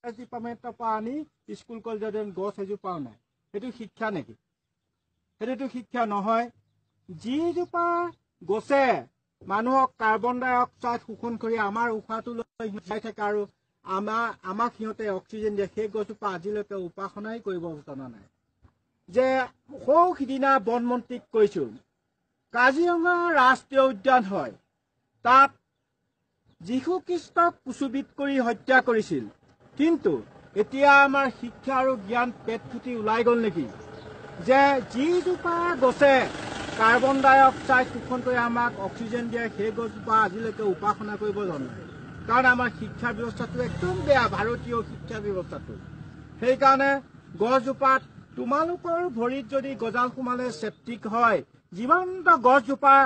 ডিপাৰ্টমেণ্টৰ পৰা আনি স্কুল কলেজত গছ এজোপাও নাই। সেইটো শিক্ষা নেকি? সেইটোতো শিক্ষা নহয়। যিজোপা গছে মানুহক কাৰ্বন ডাই অক্সাইড শোষণ কৰি আমাৰ উশাহটো লৈ জীয়াই থাকে আৰু আমাক সিহঁতে অক্সিজেন দিয়ে, সেই গছজোপা আজিলৈকে উপাসনাই কৰিব জনা নাই। যে সৌ সিদিনা বন মন্ত্ৰীক কৈছো, কাজিৰঙা ৰাষ্ট্ৰীয় উদ্যান হয়, তাত যীশুখ্ৰীষ্টক কুচুবিত কৰি হত্যা কৰিছিল, কিন্তু এতিয়া আমাৰ শিক্ষা আৰু জ্ঞান পেট ফুটি ওলাই গ'ল নেকি যে যিজোপা গছে কাৰ্বন ডাই অক্সাইড শোষণ কৰি আমাক অক্সিজেন দিয়ে, সেই গছজোপা আজিলৈকে উপাসনা কৰিব জনা নাই। কাৰণ আমাৰ শিক্ষা ব্যৱস্থাটো একদম বেয়া, ভাৰতীয় শিক্ষা ব্যৱস্থাটো। সেইকাৰণে গছজোপাত তোমালোকৰ ভৰিত যদি গজাল সোমালে চেপ্টিক হয়, জীৱন্ত গছজোপা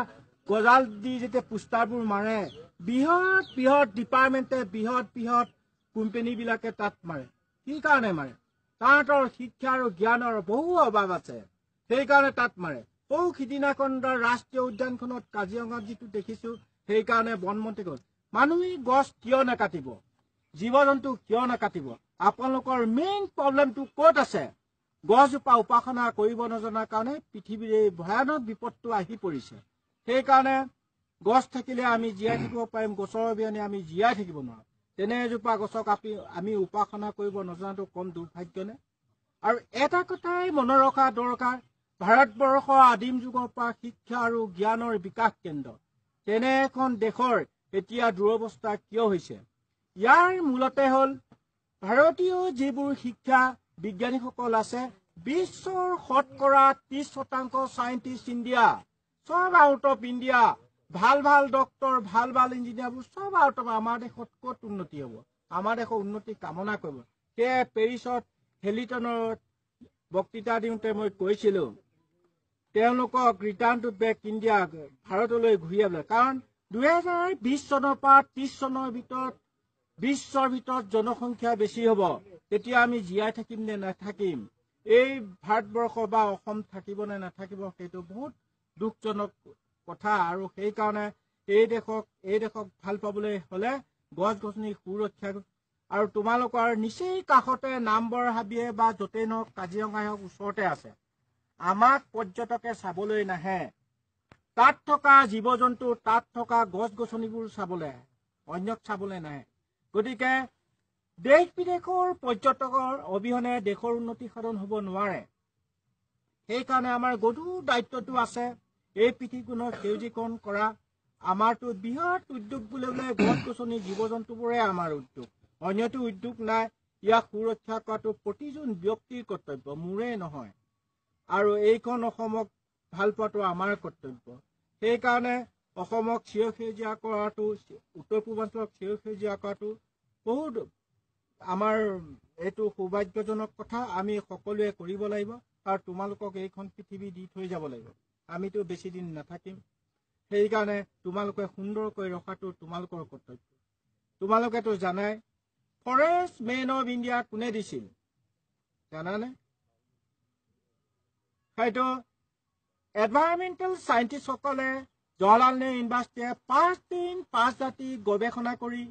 গজাল দি যেতিয়া পোষ্টাৰবোৰ মাৰে, বৃহৎ বৃহৎ ডিপাৰ্টমেণ্টে, বৃহৎ বৃহৎ কোম্পেনীবিলাকে তাত মাৰে। কি কাৰণে মাৰে? তাহাঁতৰ শিক্ষা আৰু জ্ঞানৰ বহু অভাৱ আছে, সেইকাৰণে তাত মাৰে। সৌ সিদিনাখন ৰাষ্ট্ৰীয় উদ্যানখনত কাজিৰঙাত যিটো দেখিছো, সেইকাৰণে বনমন্ত্ৰী গ'ল। মানুহে গছ কিয় নাকাটিব, জীৱ জন্তু কিয় নাকাটিব? আপোনালোকৰ মেইন প্ৰব্লেমটো ক'ত আছে? গছজোপা উপাসনা কৰিব নজনাৰ কাৰণে পৃথিৱীৰ এই ভয়ানক বিপদটো আহি পৰিছে। সেইকাৰণে গছ থাকিলে আমি জীয়াই থাকিব পাৰিম, গছৰ অবিহনে আমি জীয়াই থাকিব নোৱাৰো। তেনে এজোপা গছক আমি উপাসনা কৰিব নজনাটো কম দুৰ্ভাগ্য নে? আৰু এটা কথাই মনত ৰখা দৰকাৰ, ভাৰতবৰ্ষ আদিম যুগৰ পৰা শিক্ষা আৰু জ্ঞানৰ বিকাশ কেন্দ্ৰ, তেনে এখন দেশৰ এতিয়া দুৰৱস্থা কিয় হৈছে? ইয়াৰ মূলতে হ'ল ভাৰতীয় যিবোৰ শিক্ষা বিজ্ঞানীসকল আছে, বিশ্বৰ শতকৰা 30% চাইণ্টিষ্ট ইণ্ডিয়া, চব আউট অফ ইণ্ডিয়া, ভাল ভাল ডক্তৰ, ভাল ভাল ইঞ্জিনিয়াৰবোৰ চব আউট অফ। আমাৰ দেশত ক'ত উন্নতি হ'ব? আমাৰ দেশৰ উন্নতি কামনা কৰিব। সেয়ে পেৰিছত হেলিটনত বক্তৃতা দিওঁতে মই কৈছিলোঁ তেওঁলোকক ৰিটাৰ্ণ টু বেক ইণ্ডিয়া, ভাৰতলৈ ঘূৰি আহিবলৈ। কাৰণ 2020 চনৰ পৰা 30 চনৰ ভিতৰত বিশ্বৰ ভিতৰত জনসংখ্যা বেছি হ'ব, তেতিয়া আমি জীয়াই থাকিম নে নাথাকিম, এই ভাৰতবৰ্ষ বা অসম থাকিব নে নাথাকিব, সেইটো বহুত দুখজনক কথা। আৰু সেইকাৰণে এই দেশক ভাল পাবলৈ হ'লে গছ গছনি সুৰক্ষা আৰু তোমালোকৰ নিচেই কাষতে নামবৰ হাবিয়ে বা য'তেই নহওক কাজিৰঙাই হওক ওচৰতে আছে, আমাক পৰ্যটকে চাবলৈ নাহে, তাত থকা জীৱ জন্তু, তাত থকা গছ গছনিবোৰ চাবলৈ আহে, অন্যক চাবলৈ নাহে। গতিকে দেশ বিদেশৰ পৰ্যটকৰ অবিহনে দেশৰ উন্নতি সাধন হ'ব নোৱাৰে। সেইকাৰণে আমাৰ গধুৰ দায়িত্বটো আছে এই পৃথিৱীখনৰ সেউজীকৰণ কৰা। আমাৰতো বৃহৎ উদ্যোগ বুলিবলৈ গছ গছনি জীৱ জন্তুবোৰে আমাৰ উদ্যোগ, অন্যটো উদ্যোগ নাই। ইয়াক সুৰক্ষা কৰাটো প্ৰতিজন ব্যক্তিৰ কৰ্তব্য, মোৰে নহয়। আৰু এইখন অসমক ভাল পোৱাটো আমাৰ কৰ্তব্য। সেইকাৰণে অসমক চিৰসেউজীয়া কৰাটো, উত্তৰ পূৰ্বাঞ্চলক চিৰসেউজীয়া কৰাটো বহুত আমাৰ এইটো সৌভাগ্যজনক কথা, আমি সকলোৱে কৰিব লাগিব। আৰু তোমালোকক এইখন পৃথিৱী দি থৈ যাব লাগিব, আমিতো বেছি দিন নাথাকিম। সেইকাৰণে তোমালোকে সুন্দৰকৈ ৰখাটো তোমালোকৰ কৰ্তব্য। তোমালোকেতো জানাই ফৰেষ্ট মেন অফ ইণ্ডিয়া কোনে দিছিল জানানে? হয়তো এনভাইৰমেণ্টেল চাইণ্টিষ্টসকলে জৱাহৰলাল নেহৰু ইউনিভাৰ্চিটিয়ে 5 দিন 5 ৰাতি গৱেষণা কৰি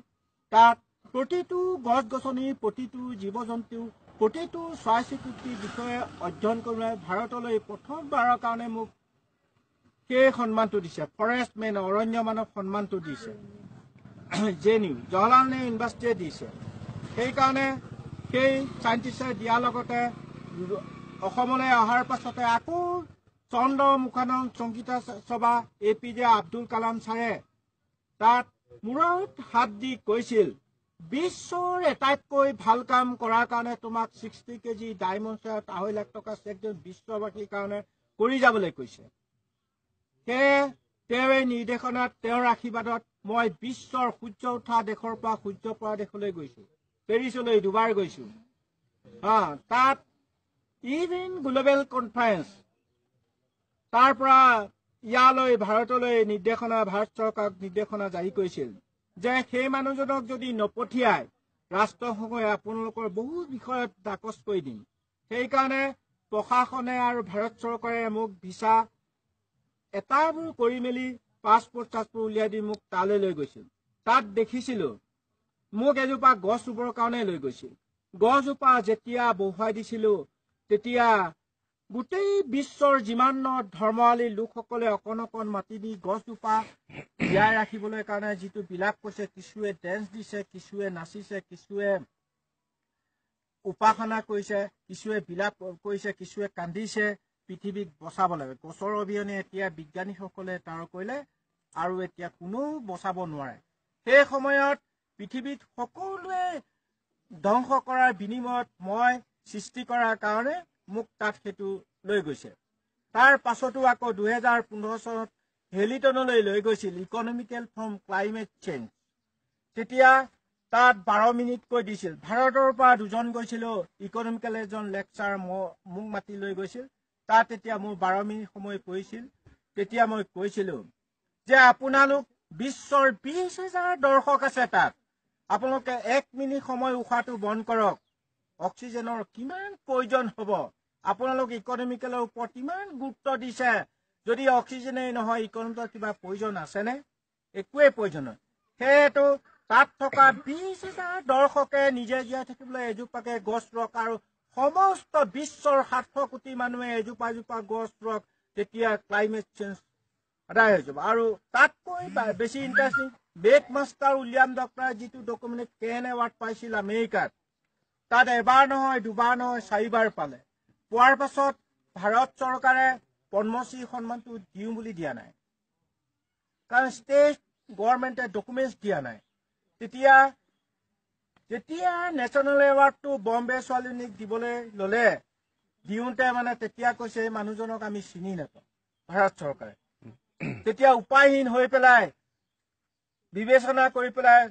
তাত প্ৰতিটো গছ গছনি, প্ৰতিটো জীৱ জন্তু, প্ৰতিটো চৰাই চিৰিকটিৰ বিষয়ে অধ্যয়ন কৰি ভাৰতলৈ প্ৰথমবাৰৰ কাৰণে মোক সেই সন্মানটো দিছে, ফৰেষ্ট মেন, অৰণ্য মানৱ সন্মানটো দিছে, জে.এন.ইউ জৱাহৰলাল নেহৰু ইউনিভাৰ্চিটিয়ে দিছে। সেইকাৰণে সেই চাইণ্টিষ্টে দিয়াৰ লগতে অসমলৈ অহাৰ পাছতে আকৌ চন্দ্ৰ মুখানন্দ সংগীতা সভা APJ Abdul Kalam ছাৰে তাত মূৰত হাত দি কৈছিল, বিশ্বৰ আটাইতকৈ ভাল কাম কৰাৰ কাৰণে তোমাক 60 কেজি ডায়মণ্ড চেয়াৰত 2.5 লাখ টকা চেক বিশ্ববাসীৰ কাৰণে কৰি যাবলৈ কৈছে। সেয়ে তেওঁৰ এই নিৰ্দেশনাত, তেওঁৰ আশীৰ্বাদত মই বিশ্বৰ সূৰ্য উঠা দেশৰ পৰা সূৰ্য পৰা দেশলৈ গৈছো, পেৰিছলৈ দুবাৰ গৈছো। তাত ইভিন গ্ল'বেল কনফাৰেন্স, তাৰ পৰা ইয়ালৈ ভাৰতলৈ নিৰ্দেশনা, ভাৰত চৰকাৰক নিৰ্দেশনা জাৰি কৰিছিল যে সেই মানুহজনক যদি নপঠিয়াই ৰাষ্ট্ৰসংঘই আপোনালোকৰ বহু বিষয়ত নাকচ কৰি দিম। সেইকাৰণে প্ৰশাসনে আৰু ভাৰত চৰকাৰে মোক ভিছা এটাবোৰ কৰি মেলি পাছপৰ্ট চাছপৰ্ট উলিয়াই দি মোক তালৈ লৈ গৈছিল। তাত দেখিছিলো মোক এজোপা গছ ৰুবৰ কাৰণে লৈ গৈছিল। গছজোপা যেতিয়া বহুৱাই দিছিলোঁ তেতিয়া গোটেই বিশ্বৰ যিমান ধৰ্মাৱলী লোকসকলে অকণ অকণ মাটি দি গছজোপা জীয়াই ৰাখিবলৈ কাৰণে যিটো বিলাপ কৰিছে, কিছুৱে ডেন্স দিছে, কিছুৱে নাচিছে, কিছুৱে উপাসনা কৰিছে, কিছুৱে বিলাপ কৰিছে, কিছুৱে কান্দিছে, পৃথিৱীক বচাব লাগে। গছৰ অবিহনে এতিয়া বিজ্ঞানীসকলে তাৰ কৰিলে আৰু এতিয়া কোনেও বচাব নোৱাৰে। সেই সময়ত পৃথিৱীত সকলোৱে ধ্বংস কৰাৰ বিনিময়ত মই সৃষ্টি কৰাৰ কাৰণে মোক তাত সেইটো লৈ গৈছে। তাৰ পাছতো আকৌ 2015 চনত হেলিটনলৈ লৈ গৈছিল, ইকনমিকেল ফ্ৰম ক্লাইমেট চেঞ্জ। তেতিয়া তাত 12 মিনিটকৈ দিছিল। ভাৰতৰ পৰা 2জন গৈছিলোঁ, ইকনমিকেল এজন লেকচাৰ মোক মাতি লৈ গৈছিল। তাত তেতিয়া মোৰ 12 মিনিট সময় পৰিছিল। তেতিয়া মই কৈছিলোঁ যে আপোনালোক বিশ্বৰ 20,000 দৰ্শক আছে তাত, আপোনালোকে 1 মিনিট সময় উশাহটো বন্ধ কৰক, অক্সিজেনৰ কিমান প্ৰয়োজন হ'ব। আপোনালোক ইকনমিকেলৰ ওপৰত ইমান গুৰুত্ব দিছে, যদি অক্সিজেনেই নহয় ইকনমিকৰ কিবা প্ৰয়োজন আছেনে? একোৱেই প্ৰয়োজন নহয়। সেয়েতো তাত থকা 20,000 দৰ্শকে নিজে জীয়াই থাকিবলৈ এজোপাকে গছ ৰোৱক আৰু সমস্ত বিশ্বৰ 700 কোটি মানুহে এজোপা এজোপা গছ ৰোৱক, তেতিয়া ক্লাইমেট চেঞ্জ সদায় হৈ যাব। আৰু তাতকৈ বেছি ইণ্টাৰেষ্টিং, বেক মাষ্টাৰ উইলিয়াম ডক্টৰে যিটো ডকুমেণ্ট কেন এৱাৰ্ড পাইছিল আমেৰিকাত, তাত এবাৰ নহয় দুবাৰ নহয় 4বাৰ পালে। পোৱাৰ পাছত ভাৰত চৰকাৰে পদ্মশ্ৰী সন্মানটো দিওঁ বুলি দিয়া নাই, কাৰণ ষ্টেট গভৰ্ণমেণ্টে ডকুমেণ্টছ দিয়া নাই। তেতিয়া যেতিয়া নেশ্যনেল এৱাৰ্ডটো বম্বে ছোৱালীজনীক দিবলৈ ল'লে, দিওঁতে মানে তেতিয়া কৈছে এই মানুহজনক আমি চিনি নাপাওঁ ভাৰত চৰকাৰে। তেতিয়া উপায়হীন হৈ পেলাই বিবেচনা কৰি পেলাই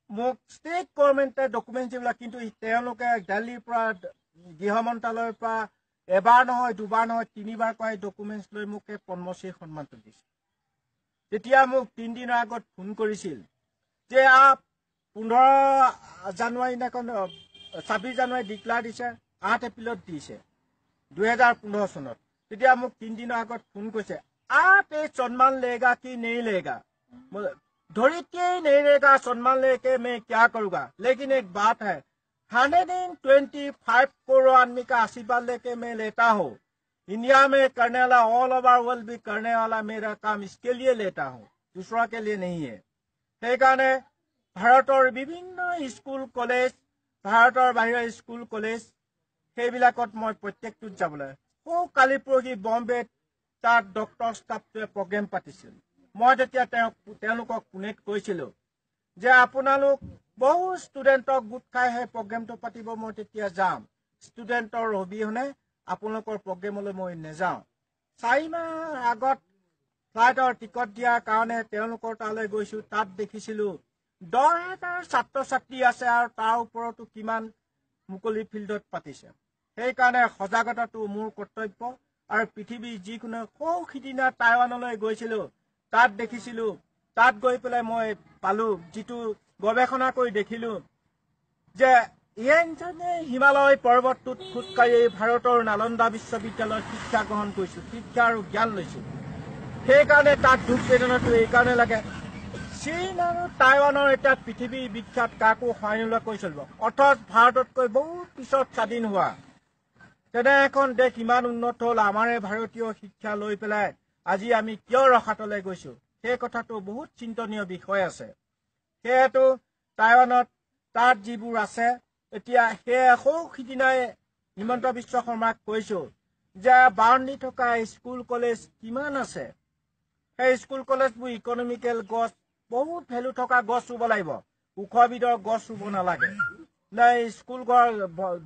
মোক ষ্টেট গভৰ্ণমেণ্টে ডকুমেণ্টছ যিবিলাক, কিন্তু তেওঁলোকে দিল্লীৰ পৰা গৃহ মন্ত্ৰালয়ৰ পৰা এবাৰ নহয় দুবাৰ নহয় 3বাৰ কৈ ডকুমেণ্টছ লৈ মোক এই পদ্মশ্ৰী সন্মানটো দিছে। তেতিয়া মোক 3 দিনৰ আগত ফোন কৰিছিল যে আপ 15 জানুৱাৰী দিনাখন 26 জানুৱাৰী ডিক্লেয়াৰ দিছে, 8 এপ্ৰিলত দিছে 2015 চনত। তেতিয়া মোক 3 দিনৰ আগত ফোন কৰিছে, आप ये सम्मान लेगा कि नहीं लेगा? धरित्री नहीं लेगा सम्मान लेके मैं क्या करूँगा, लेकिन एक बात है, 125 करोड़ आदमी का आशीर्वाद लेके मैं लेता हूँ। इंडिया में करने वाला, ऑल ओवर वर्ल्ड भी करने वाला मेरा काम इसके लिए लेता हूँ, दूसरा के लिए नहीं है। সেইকাৰণে ভাৰতৰ বিভিন্ন স্কুল কলেজ, ভাৰতৰ বাহিৰৰ স্কুল কলেজ সেইবিলাকত মই প্ৰত্যেকটোত যাবলৈ, সৌ কালি পৰহি বম্বেত তাত ডক্টৰ ষ্টাফটোৱে প্ৰগ্ৰেম পাতিছিল। মই তেতিয়া তেওঁলোকক পুনেত কৈছিলোঁ যে আপোনালোক বহু ষ্টুডেণ্টক গোট খাই সেই প্ৰগ্ৰেমটো পাতিব, মই তেতিয়া যাম। ষ্টুডেণ্টৰ অবিহনে আপোনালোকৰ প্ৰগ্ৰেমলৈ মই নেযাওঁ। 4 মাহ আগত ফ্লাইটৰ টিকট দিয়াৰ কাৰণে তেওঁলোকৰ তালৈ গৈছোঁ। তাত দেখিছিলোঁ 10,000 ছাত্ৰ ছাত্ৰী আছে আৰু তাৰ ওপৰতো কিমান মুকলি ফিল্ডত পাতিছে। সেইকাৰণে সজাগতাটো মোৰ কৰ্তব্য। আৰু পৃথিৱীৰ যিকোনো, সৌ সিদিনা টাইৱানলৈ গৈছিলোঁ, তাত দেখিছিলোঁ, তাত গৈ পেলাই মই পালোঁ, যিটো গৱেষণা কৰি দেখিলোঁ যে এজনে হিমালয় পৰ্বতটোত খোজকাঢ়ি ভাৰতৰ নালন্দা বিশ্ববিদ্যালয়ত শিক্ষা গ্ৰহণ কৰিছিল, শিক্ষা আৰু জ্ঞান লৈছিল। সেইকাৰণে তাত দুখ বেদনাটো এইকাৰণে লাগে। চীন আৰু টাইৱানৰ এতিয়া পৃথিৱীৰ বিখ্যাত, কাকো সহায় নোলোৱাকৈ চলিব, অথচ ভাৰততকৈ বহুত পিছত স্বাধীন হোৱা তেনে এখন দেশ ইমান উন্নত হ'ল। আমাৰে ভাৰতীয় শিক্ষা লৈ পেলাই আজি আমি কিয় ৰসাতলে গৈছোঁ, সেই কথাটো বহুত চিন্তনীয় বিষয় আছে। সেয়েতো টাইৱানত তাত যিবোৰ আছে এতিয়া, সেয়ে সৌ সিদিনাই হিমন্ত বিশ্ব শৰ্মাক কৈছোঁ যে বাউণ্ডৰী থকা স্কুল কলেজ কিমান আছে, সেই স্কুল কলেজবোৰ ইকনমিকেল গছ, বহুত ভেলু থকা গছ ৰুব লাগিব, ওখবিধৰ গছ ৰুব নালাগে। নাই স্কুল ঘৰ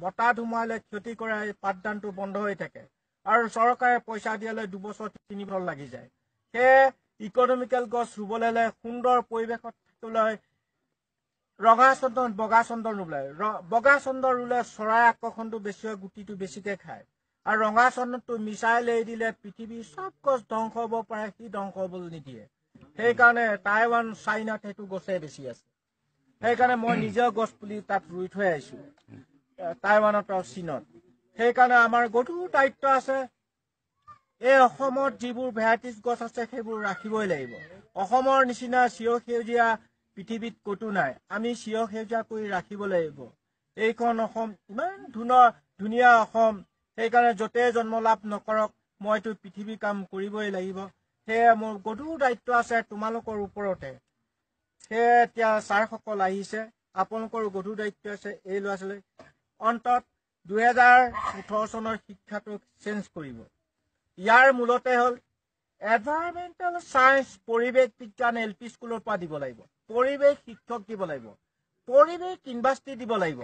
বতাহ ধুমুহালে ক্ষতি কৰে, পাঠদানটো বন্ধ হৈ থাকে আৰু চৰকাৰে পইচা দিয়ালৈ 2 বছৰ 3 বছৰ লাগি যায়। সেয়ে ইকনমিকেল গছ ৰুবলৈ হ'লে সুন্দৰ পৰিৱেশত থাকিবলৈ ৰঙা চন্দন বগা চন্দন ৰুলে, বগা চন্দন ৰুলে চৰাই আকৰ্ষণটো বেছি হয়, গুটিটো বেছিকে খায়। আৰু ৰঙা চন্দনটো মিছাইল এৰি দিলে পৃথিৱীৰ চব গছ ধ্বংস হ'ব পাৰে, সি ধ্বংস হ'বলৈ নিদিয়ে। সেইকাৰণে টাইৱান চাইনাত সেইটো গছে বেছি আছে। সেইকাৰণে মই নিজেও গছ পুলি তাত ৰুই থৈ আহিছোঁ টাইৱানত আৰু চীনত। সেইকাৰণে আমাৰ গধুৰ দায়িত্ব আছে, এই অসমত যিবোৰ ভেৰাইটিজ গছ আছে সেইবোৰ ৰাখিবই লাগিব। অসমৰ নিচিনা চিৰসেউজীয়া পৃথিৱীত ক'তো নাই, আমি চিৰসেউজীয়া কৰি ৰাখিব লাগিব। এইখন অসম ইমান ধুনীয়া অসম, সেইকাৰণে য'তে জন্ম লাভ নকৰক মইতো পৃথিৱী কাম কৰিবই লাগিব। সেয়ে মোৰ গধুৰ দায়িত্ব আছে তোমালোকৰ ওপৰতে। সেয়ে এতিয়া ছাৰসকল আহিছে, আপোনালোকৰ গধুৰ দায়িত্ব আছে এই ল'ৰা ছোৱালী। অন্তত 2018 চনৰ শিক্ষাটো চেঞ্জ কৰিব। ইয়াৰ মূলতে হ'ল এনভাইৰমেণ্টেল চায়েন্স, পৰিৱেশ বিজ্ঞান এল পি স্কুলৰ পৰা দিব লাগিব, পৰিৱেশ শিক্ষক দিব লাগিব, পৰিৱেশ ইউনিভাৰ্চিটি দিব লাগিব।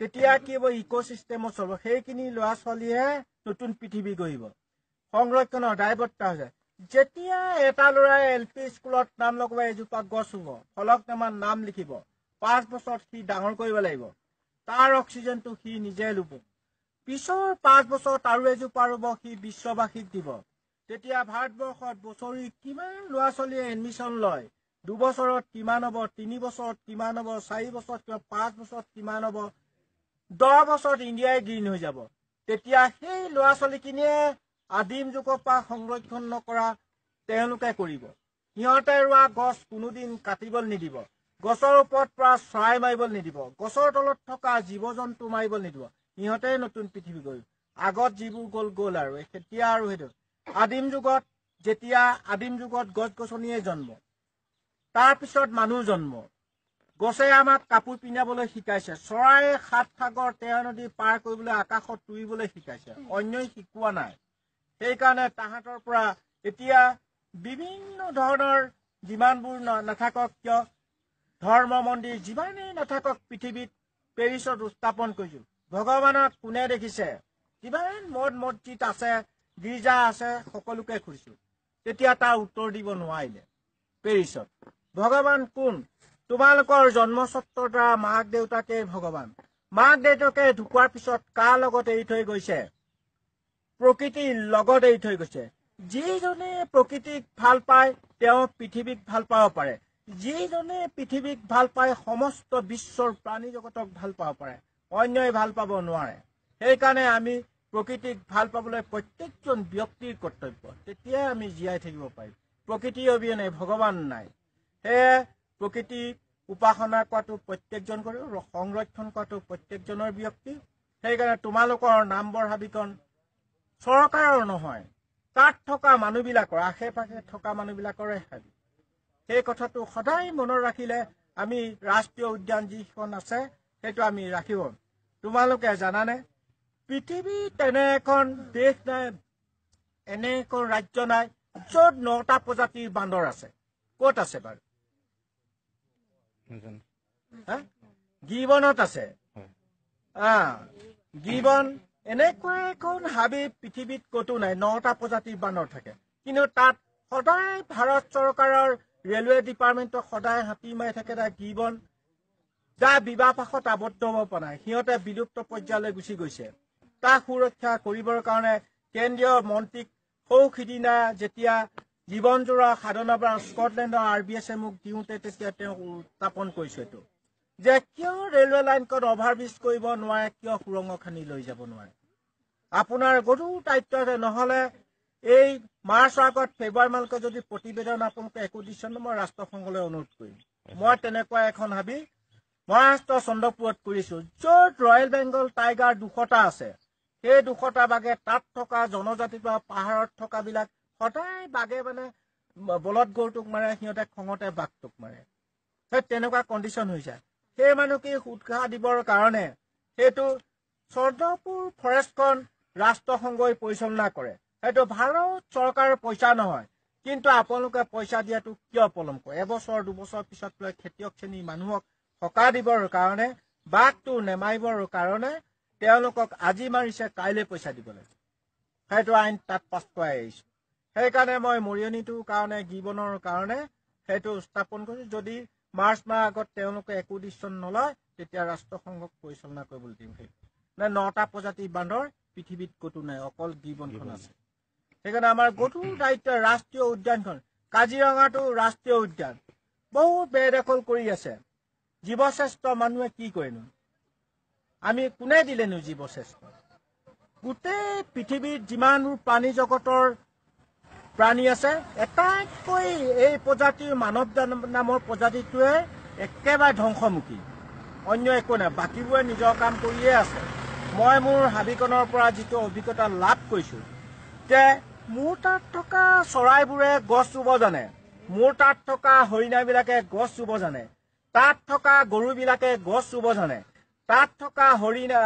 তেতিয়া কি হ'ব, ইক'চিষ্টেমত চলিব। সেইখিনি ল'ৰা ছোৱালীয়ে নতুন পৃথিৱী গঢ়িব। সংৰক্ষণৰ দায়বদ্ধতা হৈছে। যেতিয়া এটা ল'ৰাই এল পি স্কুলত নাম লগাব, এজোপা গছ ৰুব, ফলকনামাত নাম লিখিব, 5 বছৰত সি ডাঙৰ কৰিব লাগিব, তাৰ অক্সিজেনটো সি নিজে ল'ব। পিছৰ 5 বছৰত আৰু এজোপা ৰুব, সি বিশ্ববাসীক দিব। তেতিয়া ভাৰতবৰ্ষত বছৰি কিমান ল'ৰা ছোৱালীয়ে এডমিশ্যন লয়, 2 বছৰত কিমান হ'ব, 3 বছৰত কিমান হ'ব, 4 বছৰত কিমান, 5 বছৰত কিমান হ'ব, 10 বছৰত ইণ্ডিয়াই গ্ৰীণ হৈ যাব। তেতিয়া সেই ল'ৰা ছোৱালীখিনিয়ে আদিম যুগৰ পৰা সংৰক্ষণ নকৰা তেওঁলোকে কৰিব। সিহঁতে ৰোৱা গছ কোনোদিন কাটিবলৈ নিদিব, গছৰ ওপৰত পৰা চৰাই মাৰিবলৈ নিদিব, গছৰ তলত থকা জীৱ জন্তু মাৰিবলৈ নিদিব। সিহঁতে নতুন পৃথিৱী গঢ়িব। আগত যিবোৰ গ'ল গ'ল আৰু এতিয়া আৰু সেইটো আদিম যুগত, যেতিয়া আদিম যুগত গছ গছনিয়ে জন্ম, তাৰপিছত মানুহ জন্ম। গছে আমাক কাপোৰ পিন্ধাবলৈ শিকাইছে, চৰাইয়ে 7 সাগৰ 13 নদী পাৰ কৰিবলৈ আকাশত তুৰিবলৈ শিকাইছে, অন্যই শিকোৱা নাই। সেইকাৰণে তাহাঁতৰ পৰা এতিয়া বিভিন্ন ধৰণৰ যিমানবোৰ নাথাকক কিয়, ধৰ্ম মন্দিৰ যিমানেই নাথাকক পৃথিৱীত, পেৰিছত উত্থাপন কৰিছোঁ। ভগৱানক কোনে দেখিছে? যিমান মঠ মছজিদ আছে, গীৰ্জা আছে, সকলোকে সুধিছোঁ, তেতিয়া তাৰ উত্তৰ দিব নোৱাৰিলে। পেৰিছত ভগৱান কোন? তোমালোকৰ জন্মস্বত্বৰ দ্বাৰা মাক দেউতাকে ভগৱান। মাক দেউতাকে ঢুকোৱাৰ পিছত কাৰ লগত এৰি থৈ গৈছে? প্ৰকৃতিৰ লগত এৰি থৈ গৈছে। যিজনে প্ৰকৃতিক ভাল পায় তেওঁ পৃথিৱীক ভাল পাব পাৰে, যিজনে পৃথিৱীক ভাল পায় সমস্ত বিশ্বৰ প্ৰাণী জগতক ভাল পাব পাৰে, অন্যই ভাল পাব নোৱাৰে। সেইকাৰণে আমি প্ৰকৃতিক ভাল পাবলৈ প্ৰত্যেকজন ব্যক্তিৰ কৰ্তব্য, তেতিয়াই আমি জীয়াই থাকিব পাৰিম। প্ৰকৃতি অবিহনে ভগৱান নাই। সেয়ে প্ৰকৃতিক উপাসনা কৰাটো প্ৰত্যেকজন কৰে, সংৰক্ষণ কৰাটো প্ৰত্যেকজনৰ ব্যক্তি। সেইকাৰণে তোমালোকৰ নামবৰ হাবিখন চৰকাৰৰ নহয়, তাত থকা মানুহবিলাকৰ, আশে পাশে থকা মানুহবিলাকৰে হাবি। সেই কথাটো সদায় মনত ৰাখিলে আমি ৰাষ্ট্ৰীয় উদ্যান যিখন আছে সেইটো আমি ৰাখিব। তোমালোকে জানানে পৃথিৱীত তেনে এখন দেশ নাই, এনে এখন ৰাজ্য নাই য'ত 9টা প্ৰজাতিৰ বান্দৰ আছে। ক'ত আছে বাৰু? গিবনত আছে। গিবন এনেকুৱা এখন হাবি পৃথিৱীত ক'তো নাই, 9টা প্ৰজাতিৰ বান্দৰ থাকে। কিন্তু তাত সদায় ভাৰত চৰকাৰৰ ৰেলৱে ডিপাৰ্টমেণ্টক সদায় হাতী মাৰি থাকে। তাৰ গিবন যাৰ বিবাহ পাশত আবদ্ধ হ'ব পৰা নাই, সিহঁতে বিলুপ্ত পৰ্যায়লৈ গুচি গৈছে। তাক সুৰক্ষা কৰিবৰ কাৰণে কেন্দ্ৰীয় মন্ত্ৰীক সৌ সিদিনা যেতিয়া জীৱনজোৰা সাধনা বা স্কটলেণ্ডৰ আৰ বি এছে মোক দিওঁতে তেতিয়া তেওঁক উত্থাপন কৰিছে এইটো যে কিয় ৰেলৱে লাইনখন অভাৰব্ৰিজ কৰিব নোৱাৰে, কিয় সুৰংগ খান্দি লৈ যাব নোৱাৰে। আপোনাৰ গধুৰ দায়িত্ব আছে, নহ'লে এই মাৰ্চৰ আগত ফেব্ৰুৱাৰী মাহলৈকে যদি প্ৰতিবেদন আপোনালোকে একো দিছে, মই ৰাষ্ট্ৰসংঘলৈ অনুৰোধ কৰিম। মই তেনেকুৱা এখন হাবি মহাৰাষ্ট্ৰ চন্দ্ৰপুৰত কৰিছো, য'ত ৰয়েল বেংগল টাইগাৰ 200টা আছে। সেই 200টা বাঘে তাত থকা জনজাতি বা পাহাৰত থকাবিলাক সদায় বাঘে মানে বলদ গৰুটোক মাৰে, সিহঁতে খঙতে বাঘটোক মাৰে। সেই তেনেকুৱা কণ্ডিশ্যন হৈ যায়। সেই মানুহক উৎসাহ দিবৰ কাৰণে সেইটো চন্দ্ৰপুৰ ফৰেষ্টখন ৰাষ্ট্ৰসংঘই পৰিচালনা কৰে, সেইটো ভাৰত চৰকাৰৰ পইচা নহয়। কিন্তু আপোনালোকে পইচা দিয়াটো কিয় পলম কৰে? এবছৰ দুবছৰ পিছত লৈ খেতিয়ক শ্ৰেণীৰ মানুহক সকাহ দিবৰ কাৰণে, বাঘটো নেমাৰিবৰ কাৰণে তেওঁলোকক আজি মাৰিছে কাইলৈ পইচা দিব লাগে, সেইটো আইন তাত পাছ কৰাই আহিছোঁ। সেইকাৰণে মই মৰিয়নিটোৰ কাৰণে, গিবনৰ কাৰণে সেইটো স্থাপন কৰিছোঁ। যদি মাৰ্চ মাহ আগত তেওঁলোকে একো ডিচিশ্যন নলয়, তেতিয়া ৰাষ্ট্ৰসংঘক পৰিচালনা কৰিবলৈ দিম। সেইটো মানে 9টা প্ৰজাতিৰ বান্দৰ পৃথিৱীত ক'তো নাই, অকল গিবনখন আছে। সেইকাৰণে আমাৰ গধুৰ দায়িত্ব ৰাষ্ট্ৰীয় উদ্যানখন, কাজিৰঙাটো ৰাষ্ট্ৰীয় উদ্যান, বহুত বেদখল কৰি আছে। জীৱশ্ৰেষ্ঠ মানুহে কি কৰেনো? আমি কোনে দিলেনো জীৱশ্ৰেষ্ঠ? গোটেই পৃথিৱীত যিমানবোৰ প্ৰাণী জগতৰ প্ৰাণী আছে, এটাইতকৈ এই প্ৰজাতিৰ মানৱ নামৰ প্ৰজাতিটোৱে একেবাৰে ধ্বংসমুখী। অন্য একো নাই। বাকীবোৰে নিজৰ কাম কৰিয়ে আছে। মই মোৰ হাবিখনৰ পৰা যিটো অভিজ্ঞতা লাভ কৰিছোঁ যে মোৰ তাত থকা চৰাইবোৰে গছ ৰুব জানে, মোৰ তাত থকা হৰিণাবিলাকে গছ ৰুব জানে, তাত থকা গৰুবিলাকে গছ ৰুব জানে, তাত থকা হৰিণা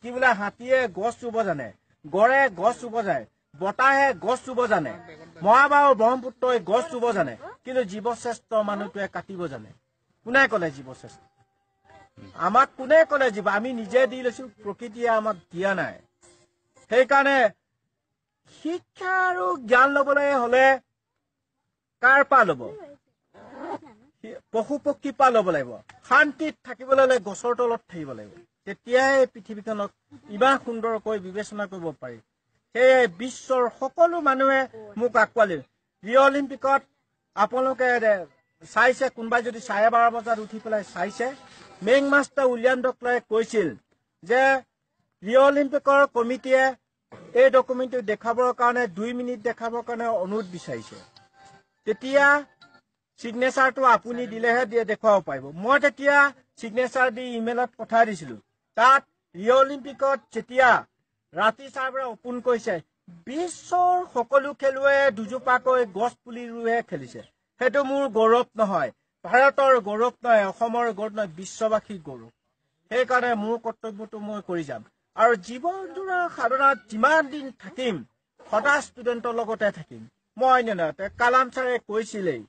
কি বোলে হাতীয়ে গছ ৰুব জানে, গড়ে গছ ৰুব জানে, বতাহে গছ ৰুব জানে, মহাবাহু ব্ৰহ্মপুত্ৰই গছ ৰুব জানে, কিন্তু জীৱশ্ৰেষ্ঠ মানুহটোৱে কাটিব জানে। কোনে ক'লে জীৱশ্ৰেষ্ঠ? আমাক কোনে ক'লে জীৱ? আমি নিজে দি লৈছো, প্ৰকৃতিয়ে আমাক দিয়া নাই। সেইকাৰণে শিক্ষা আৰু জ্ঞান ল'বলৈ হ'লে কাৰ পৰা ল'ব? পশু পক্ষীৰ পৰা ল'ব লাগিব। শান্তিত থাকিবলৈ হ'লে গছৰ তলত থাকিব লাগিব, তেতিয়াই পৃথিৱীখনক ইমান সুন্দৰকৈ বিবেচনা কৰিব পাৰি। সেয়ে বিশ্বৰ সকলো মানুহে মোক আঁকোৱালি। ৰিঅ' অলিম্পিকত আপোনালোকে চাইছে, কোনোবাই যদি 12:30 বজাত উঠি পেলাই চাইছে, মেং মাষ্টাৰ উইলিয়াম ডক্টৰে কৈছিল যে ৰিঅ' অলিম্পিকৰ কমিটিয়ে এই ডকুমেণ্টটো দেখাবৰ কাৰণে 2 মিনিট দেখাবৰ কাৰণে অনুৰোধ বিচাৰিছে। তেতিয়া চিগনেচাৰটো আপুনি দিলেহে দেখুৱাব পাৰিব। মই তেতিয়া চিগনেচাৰ দি ইমেইলত পঠাই দিছিলোঁ। তাত ৰিঅ' অলিম্পিকত যেতিয়া ৰাতি 4:30 অপেন কৰিছে, বিশ্বৰ সকলো খেলুৱৈয়ে দুজোপাকৈ গছ পুলি ৰুইহে খেলিছে। সেইটো মোৰ গৌৰৱ নহয়, ভাৰতৰ গৌৰৱ নহয়, অসমৰ গৌৰৱ নহয়, বিশ্ববাসীৰ গৌৰৱ। সেইকাৰণে মোৰ কৰ্তব্যটো মই কৰি যাম। আৰু জীৱনজোৰা সাধনাত যিমান দিন থাকিম সদা ষ্টুডেণ্টৰ লগতে থাকিম। মই নহয়, কালাম ছাৰে কৈছিলেই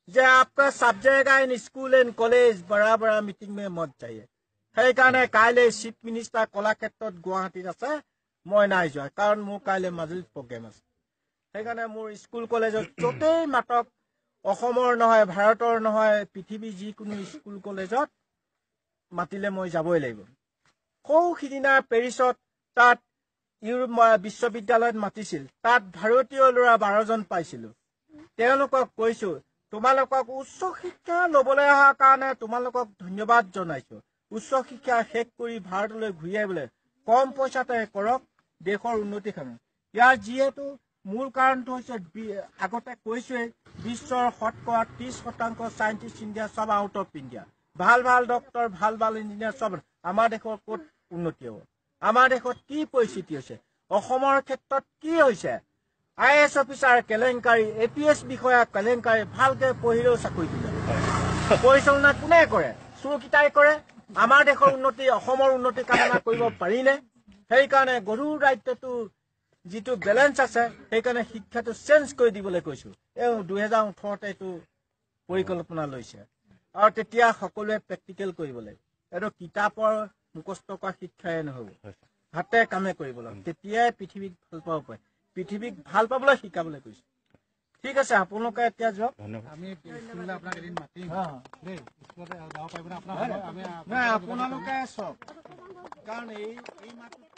যে आपका सब जगह इन স্কুল এণ্ড কলেজ বৰা বৰা মিটিং মে মত যায়ে। সেইকাৰণে কাইলৈ চিফ মিনিষ্টাৰ কলাক্ষেত্ৰত গুৱাহাটীত আছে, মই নাই যোৱা, কাৰণ মোৰ কাইলৈ মাজুলীত প্ৰগ্ৰেম আছে। সেইকাৰণে মোৰ স্কুল কলেজত য'তেই মাতক, অসমৰ নহয়, ভাৰতৰ নহয়, পৃথিৱীৰ যিকোনো স্কুল কলেজত মাতিলে মই যাবই লাগিব। সৌ সিদিনা পেৰিছত তাত ইউৰোপ বিশ্ববিদ্যালয়ত মাতিছিল, তাত ভাৰতীয় ল'ৰা 12জন পাইছিলোঁ। তেওঁলোকক কৈছোঁ, তোমালোকক উচ্চ শিক্ষা ল'বলৈ অহাৰ কাৰণে তোমালোকক ধন্যবাদ জনাইছোঁ। উচ্চ শিক্ষা শেষ কৰি ভাৰতলৈ ঘূৰি আহিবলৈ কম পইচাতে কৰক, দেশৰ উন্নতি সাধন। ইয়াৰ যিহেতু মূল কাৰণটো হৈছে, আগতে কৈছোৱেই, বিশ্বৰ শতকৰা 30% চাইণ্টিষ্ট ইণ্ডিয়া চব আউট অফ ইণ্ডিয়া। ভাল ভাল ডক্টৰ, ভাল ভাল ইঞ্জিনিয়াৰ চব। আমাৰ দেশৰ ক'ত উন্নতি হ'ব? আমাৰ দেশত কি পৰিস্থিতি হৈছে? অসমৰ ক্ষেত্ৰত কি হৈছে? I S officer কেলেংকাৰী, এ পি এছ বিষয়া কেলেংকাৰী, ভালকে পঢ়িলেও চাকৰি দিলে। পৰিচালনা কোনে কৰে? চোৰকেইটাই কৰে। আমাৰ দেশৰ উন্নতি, অসমৰ উন্নতি কামনা কৰিব পাৰিনে? সেইকাৰণে গৰুৰ দায়িত্বটো যিটো বেলেঞ্চ আছে, সেইকাৰণে শিক্ষাটো চেঞ্জ কৰি দিবলৈ কৈছো। এই 2018তে এইটো পৰিকল্পনা লৈছে। আৰু তেতিয়া সকলোৱে প্ৰেক্টিকেল কৰিব লাগিব। এইটো কিতাপৰ মুখস্থ কৰা শিক্ষাই নহ'ব, হাতে কামে কৰিব লাগিব। তেতিয়াই পৃথিৱীক ভাল পাব পাৰে। পৃথিৱীক ভাল পাবলৈ শিকাবলৈ কৈছো। ঠিক আছে, আপোনালোকে এতিয়া যাওক। আপোনালোকে চব, কাৰণ এই মাতটো